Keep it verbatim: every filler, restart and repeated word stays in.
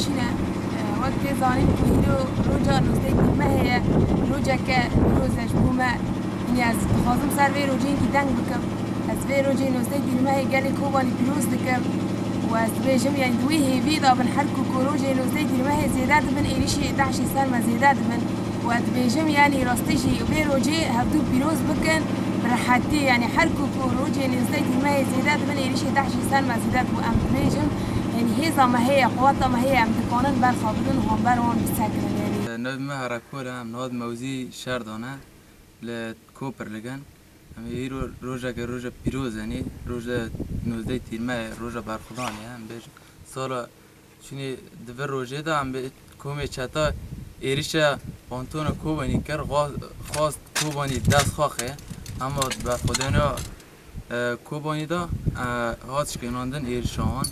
Çine, e, wek tê zanîn ku îro roja nozdeh Tîrmehê ye, rojeke pîroz e ji bo me. Yanî ez dixwazim ser vê rojê hînkî deng bikim. Ez vê rojê nozdeh Tîrmehê gelê Kobanî pîroz dikim û ez dibêjim, yanî di wî hêvî de bin her ku ku rojê nozdeh Tîrmehê zêde dibin, êrîşê DAIŞê ser me zêde dibin. Û ez dibêjim, yanî rastî jî vê rojê hevdû pîroz bikin, bi rehetî, yanî her ku ku rojê nozdeh Tîrmehê zêde dibin, êrîşê DAIŞê ser me zêde dibû. Em dibêjim, yanî hêza me heye, quweta me heye, em dikanin berxa bidin û hember wan bisekinin, yanî. Navê me Herakol e, em niha di mewzî şer de ne, li Koperlig in. Em ê îro rojeke roja pîroz e, yanî roja nozdeh Tîrmehê, roja berxwedanê ye, em bêjin. Sala çûnê di vir rojê de em bi komê çeta êrîşa pontona Kobanî kir, xwa-, xwest Kobanî dest xwe xe, hema di berxwedana, e, Kobanî de, e, hat şikênandin êrîşa wan.